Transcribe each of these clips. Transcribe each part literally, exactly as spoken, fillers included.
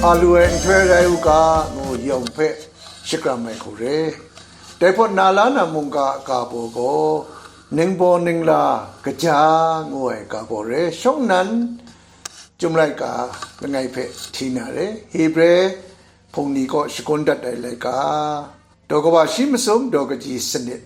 Nga lu ai nhtoi rai u ga, ngu yawng hpe shakram ai hku re. Dai hpawt na la na mungga a ga baw gaw, Ningbaw Ningla Kaja ngu ai ga baw re. Shawng nnan, Chyum laika langai hpe hti na re. Hebre hpung ni kaw shagun dat ai laika, daw kaba shi masum daw kaji sanit.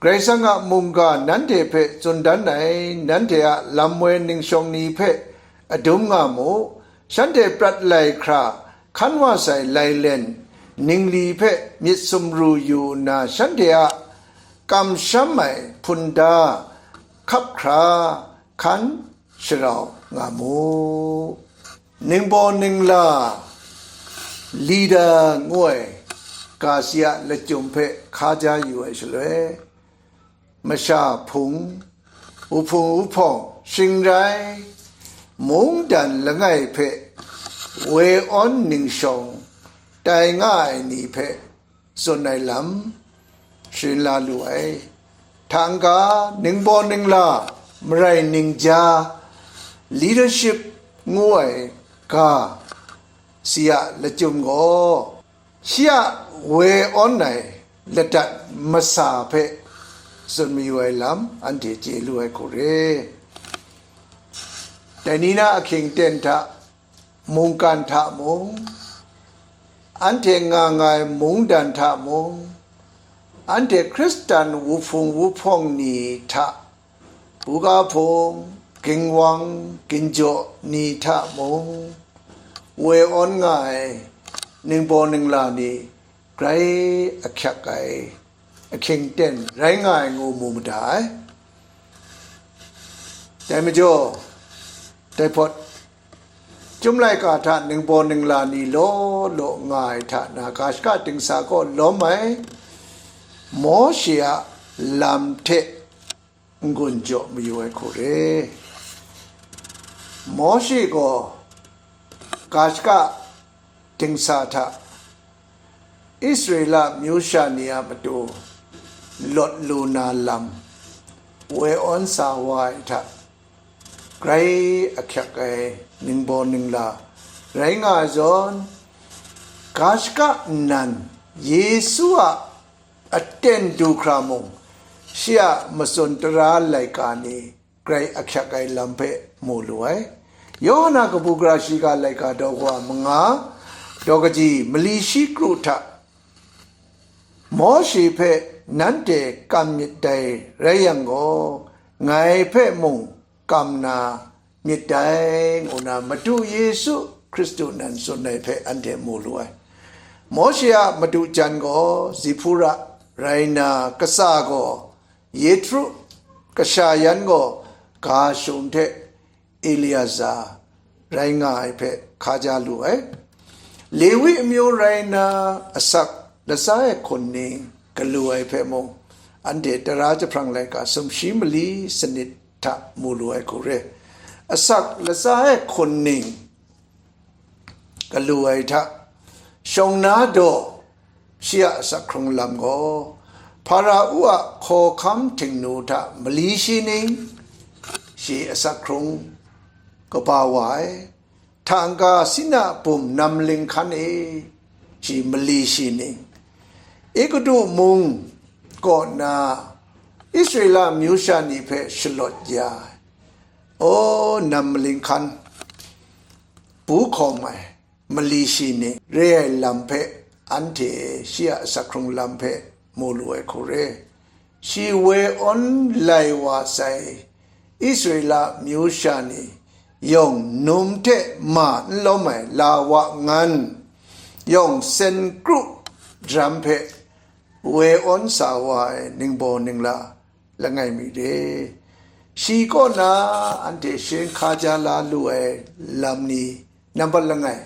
Karai Kasang a mungga nanhte hpe tsun dan ai, nanhte a lam woi ningshawng ni hpe adum nga mu. Shanhte prat lai hkra hkan wa sai lailen ningli hpe myit sumru yu nna, shanhte a kamsham ai hpunda hkap hkra hkan sharau nga mu. Ningbaw Ningla Lida ngu ai ga si a lachyum hpe hkaja yu ai shaloi, masha hpung, wuhpung wuhpawng, shingrai, mungdan langai hpe woi awn ningshawng tai nga ai ni hpe tsun ai lam sharin la lu ai. Hta n-ga, Ningbaw Ningla Marai Ningja, Leadership ngu ai ga si a lachyum gaw, shi a woi awn ai ladat masa hpe tsun mayu ai lam anhte chye lu ai hku re. Dai ni na ahkying ten hta, mungkan hta mung, anhte nga nga ai mungdan hta mung, anhte Hkristan wuhpung wuhpawng ni hta, buga hpung, ginwang ginjaw ni hta mung, woi awn nga ai ningbaw ningla ni grai ahkyak ai ahkying ten rai nga ai ngu mu mada ai. Dai majaw, dai hpawt, Chyum laika hta ningbaw ningla ni law law nga ai hta na, ga shaka dingsa kaw lawm ai Mawshe a lam hte n-gun jaw mayu ai hku re. Mawshe gaw ga shaka dingsa hta Israela myu sha ni a matu lawt lu na lam woi awn sa wa ai hta, grai ahkyak ai ningbaw ningla rai nga ai zawn, ga shaka nnan Yesu a aten du hkra mung, shi a matsun tara laika ni grai ahkyak ai lam hpe mu lu ai. Yawhan a kabu gara shiga laika daw kawa manga, daw kaji mali shi kru hta Mawshe hpe nanhte kam myit dai rai yang gaw, ngai hpe mung kam na myit dai, ngu na Madu Yesu Hkristu nan tsun ai hpe anhte mu lu ai. Mawshe a madu jan gaw Zipura rai na, kasa gaw Yethru, kasha yan gaw Gershom hte Eleazar rai nga ai hpe hkaja lu ai. Lewi amyu rai na, asak latsa e hkun ning galu ai hpe mung, anhte tara jahprang laika sumshi mali sanit hta mu lu ai hku re. Asak latsa e hkun ning galu ai hta, shawng na daw shi a asak hkrung lam gaw, Hpara-u a hkawhkam htingnu hta mali shi ning, shi asak hkrung kaba wa ai. Hta n-ga, Sina bum nam maling hkan e, shi mali shi ning, Egutu mung kaw na Israela myu sha ni hpe shalawt ya ai, o, nam maling hkan bu hkawm ai mali shi ning re ai lam hpe, anhte shi a asak hkrung lam hpe mu lu ai hku re. Shi woi awn lai wa sai Israela myu sha ni yawng num hte ma n lawm ai lawa ngan yawng sen kru daram hpe woi awn sa wa ai ningbaw ningla langai mi re. Shi kaw na anhte sharin hkaja la lu ai lam ni nambat langai,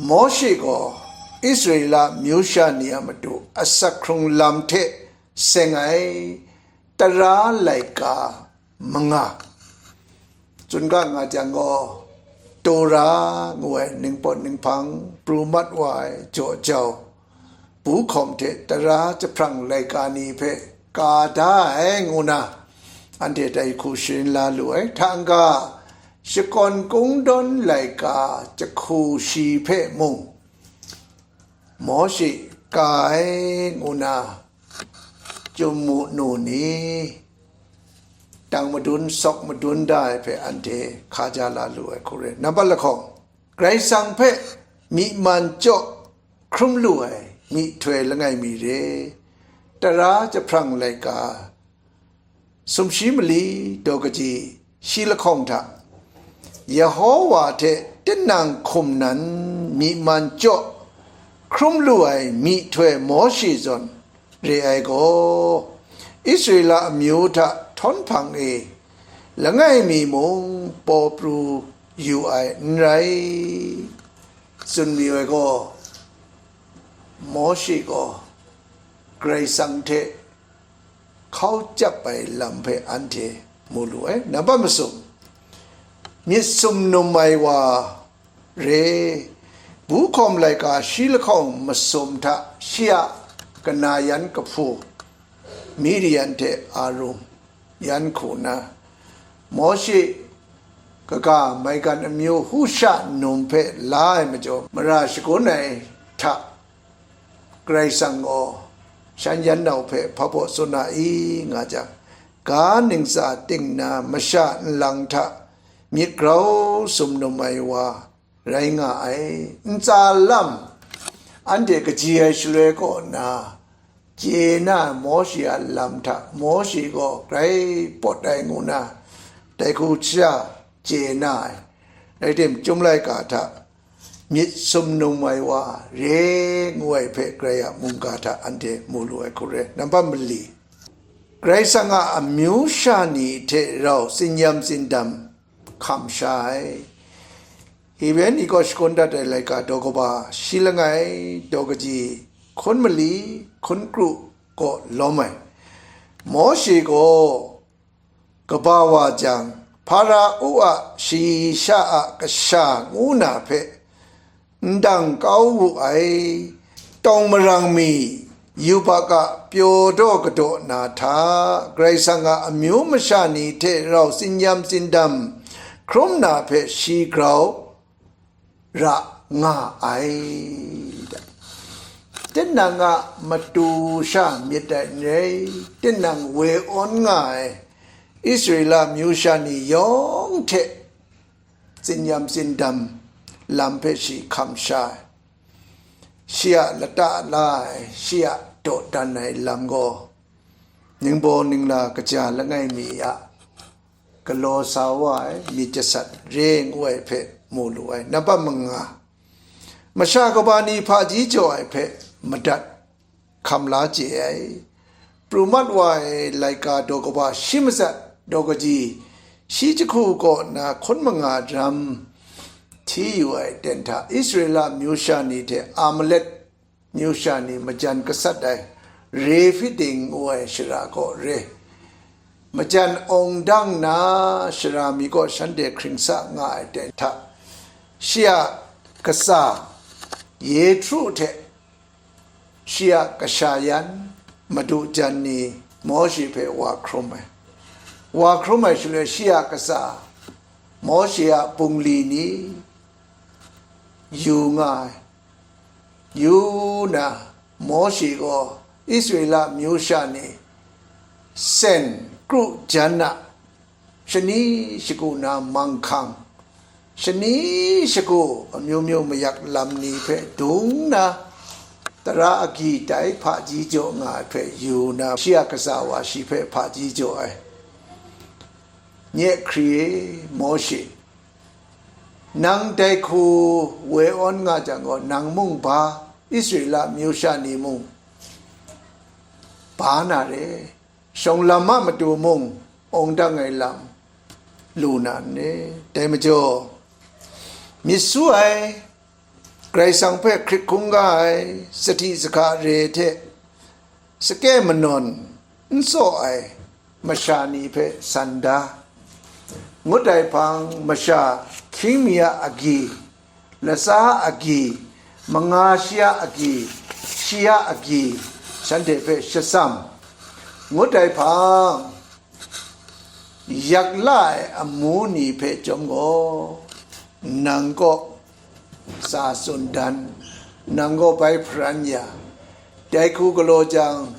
Mawshe gaw Israela myu sha ni a matu asak hkrung lam hte seng ai tara laika manga. Tsun ga nga jang gaw, Tora ngu ai ningpawt ninghpang pru mat wa ai jaw jau, bu hkawm hte tara jahprang laika ni hpe ka da ai ngu na, anhte dai hku sharin la lu ai. Hta n-ga, shakawn kungdawn laika jahku shi hpe mung, Mawshe ka ai ngu na chyum mu nu ni, tang madun sawk madun da ai hpe anhte hkaja la lu ai hku rai. Nambat lahkawng, Karai Kasang hpe myi man jaw hkrum lu ai myihtoi langai mi re, tara jahprang laika, sumshi mali daw kaji shi lahkawng hta, Yehowa hte tinang hkum nan myi man jaw hkrum lu ai myihtoi Mawshe zawn re ai gaw, Israela amyu hta htawn hpang e langai mi mung paw pru yu ai n rai, tsun mayu ai gaw, Mawshe gaw Karai Kasang hte hkau chyap ai lam hpe anhte mu lu ai. Nambat masum, myit sumnum ai wa re, bu hkawm laika shi lahkawng masum hta shi a kana yan kahpu, Midian hte Arum yan hku na, Mawshe kaga maigan amyu Husha num hpe la ai majaw, mara shagun ai hta Karai Kasang gaw shan yan nau hpe hpa baw tsun a i nga jang, ga ntsa ting na masha nlang hta myit grau sumnum ai wa rai nga ai. Ntsa lam anhte kaji ai shaloi kaw na, chye na ai Mawshe a lam hta Mawshe gaw grai pawt ai ngu na, dai hku sha chye na ai. Rai tim, chyum laika hta myit sumnum ai wa re ngu ai hpe Karai a mungga hta anhte mu lu ai hku rai. Nambat mali, Karai Kasang a amyu sha ni hte rau tsinyam tsindam hkam sha ai. Hebre ni kaw shakawn dat ai laika daw kaba shi langai daw kaji hkun mali hkun kru kaw lawm ai. Mawshe gaw kaba wa jang, Hpara-u a shayi sha a kasha ngu na hpe ndang kau wu ai, tawng marang mi yubak a pyaw daw kadaw na hta, Karai Kasang a amyu masha ni hte rau tsinyam tsindam hkrum na hpe shi grau ra nga ai. Tinang a matu sha myit ai n rai, tinang woi awn nga ai Israela myu sha ni yawng hte tsinyam tsindam lam hpe shi hkam sha ai, shi a lata la ai, shi a dawdan ai lam gaw, ningbaw ningla kaja langai mi a galaw sa wa ai myit jasat re ngu ai hpe mu lu ai. Nambat manga, masha kaba ni hpaji jaw ai hpe madat hkam la chye ai. Pru mat wa ai laika daw kaba shi matsat daw kaji shi jahku kaw na hkun manga ram hti yu ai ten hta, Israela myu sha ni hte Amalek myu sha ni majan gasat ai Refidim ngu ai shara kaw re. Majan awng dang na shara mi kaw shanhte hkring sa nga ai ten hta, shi a katsa Yitro hte shi a kasha yan madu jan ni Mawshe hpe wa hkrum ai. Wa hkrum ai shaloi shi a katsa Mawshe a bungli ni yu nga ai. Yu na, Mawshe gaw Israela myu sha ni sen kru jan a shani shagu na manghkang, shani shagu amyu myu mayak lam ni hpe dung na, tara agyi tai hpaji jaw nga ai hpe yu na, shi a katsa wa shi hpe hpaji jaw ai. Nye hkri e, Mawshe, nang dai hku woi awn nga jang gaw, nang mung ba, Israela myu sha ni mung ba na re, shawng lam a matu mung awng dang ai lam lu na n re. Dai majaw, myit su ai, Karai Kasang hpe hkrit hkungga ai, sahti sahka re hte sake manawn n tsaw ai masha ni hpe san da. Ngut ai hpang, masha hkying mi a agyi, latsa agyi, manga shi a agyi, shi a agyi, shanhte hpe shatsam. Ngut ai hpang, yak la ai amu ni hpe chyawm gaw, nang kaw tsa tsun dan, nang gaw bai hparan ya, dai hku galaw jang,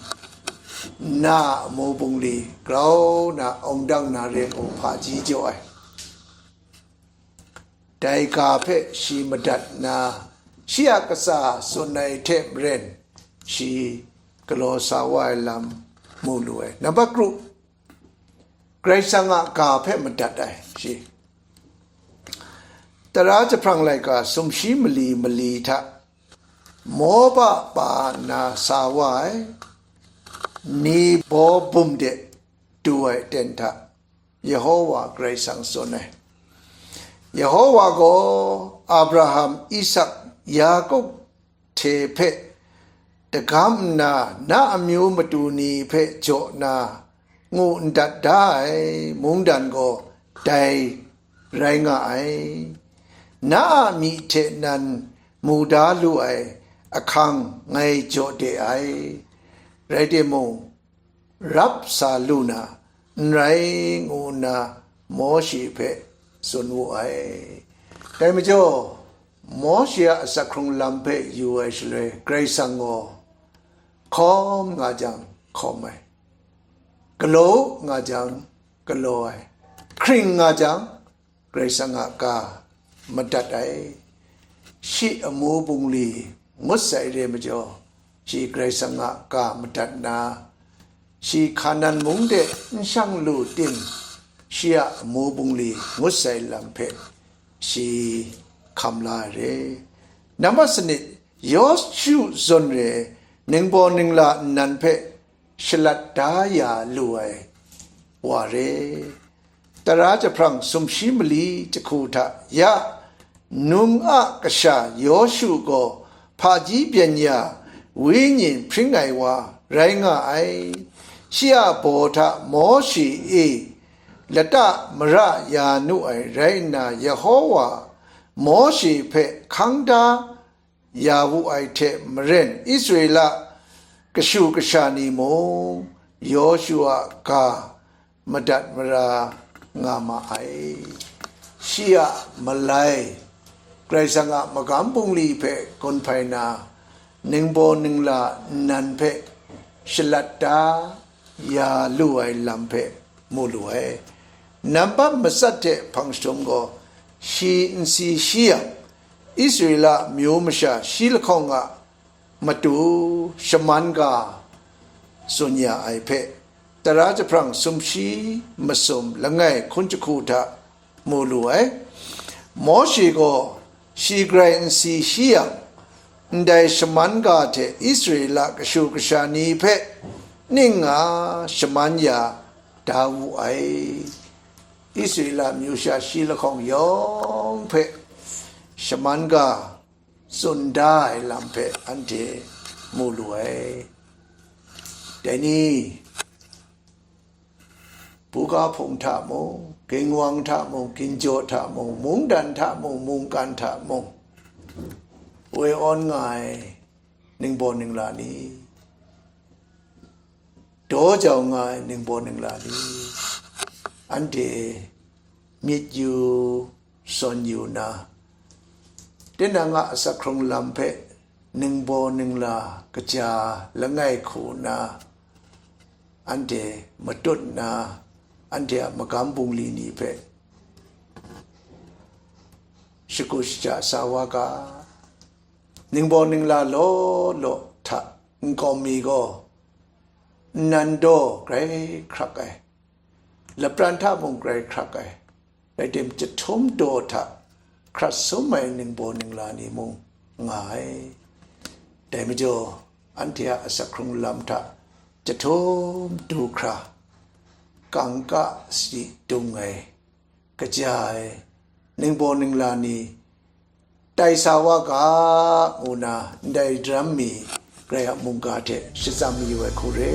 na a amu bungli grau na awng dang na re u hpaji jaw ai. Dai ga hpe shi madat nna, shi a katsa tsun ai hte maren, shi galaw sa wa ai lam mu lu ai. Nambat kru, Karai Kasang a ga hpe madat ai shi. Tara jahprang laika sumshi mali mali hta Moba pa na sa wa ai, Nebo bum de du ai aten hta Yehowa Karai Kasang tsun ai. Yehowa gaw Abraham, Isak, Yakup hte hpe dagam nna, na amyu matu ni hpe jaw na ngu ndat da ai mungdan gaw dai rai nga ai. Na a myi hte nan mu da lu ai ahkang ngai jaw de ai. Rai timung, rap sa lu na n rai, ngu nna Mawshe hpe tsun wu ai. Dai majaw, Mawshe a asak hkrung lam hpe yu ai shaloi, Karai Kasang gaw hkawm nga jang hkawm ai, galaw nga jang galaw ai, hkring nga jang, Karai Kasang a ga madat ai. Shi amu bungli ngut sai re majaw, shi Karai Kasang a ga madat na, shi Hkanan mung de n shang lu tim, shi a amu bungli ngut sai lam hpe shi hkam la ai re. Nambat sanit, Yawshu zawn re, ningbaw ningla nnan hpe shalat da ya lu ai wa re. Tara jahprang sumshi mali jahku hta ya, Nun a kasha Yawshu gaw hpaji byen ya, wenyi hpring ai wa rai nga ai. Shi a baw hta Mawshe e lata mara ya nu ai rai nna, Yehowa Mawshe hpe hkang da ya wu ai hte maren, Israela kashu kasha ni mung Yawshu a ga madat mara nga ma ai. Shi a malai, Karai Kasang a magam bungli hpe gun hpai na, ningbaw ningla nnan hpe shalat da ya lu ai lam hpe mu lu ai. Nambat matsat hte hpang jahtum gaw, shi n si shi yang, Israela myu masha shi lahkawng a matu shaman ga tsun ya ai hpe, Tara jahprang sumshi masum langai hkun jahku hta mu lu ai. Mawshe gaw shi grai n si shi yang, ndai shaman ga hte Israela kashu kasha ni hpe ning nga shaman ya da wu ai. Israela myu sha shi lahkawng yawng hpe shaman ga tsun da ai lam hpe anhte mu lu ai. Dai ni, buga hpung hta mung, ginwang hta mung, ginjaw hta mung, mungdan hta mung, mungkan hta mung, woi awn nga ai ningbaw ningla ni, daw jau nga ai ningbaw ningla ni, anhte myit yu, sawn yu na, tinang a asak hkrung lam hpe ningbaw ningla kaja langai hku nna, anhte matut nna, anhte a magam bungli ni hpe shakut shaja sa wa ga. Ningbaw ningla law law hta nkau mi gaw, nnan daw grai hkrak ai, lapran hta mung grai hkrak ai, rai tim, chyahtum daw hta hkrat sum ai ningbaw ningla ni mung nga ai. Dai majaw, anhte a asak hkrung lam hta chyahtum du hkra, kangka si dung ai, kaja ai, ningbaw ningla ni tai sa wa ga, ngu na ndai daram mi Karai a mungga hte shatsam mayu ai hku re,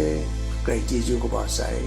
Karai chyeju kaba sai.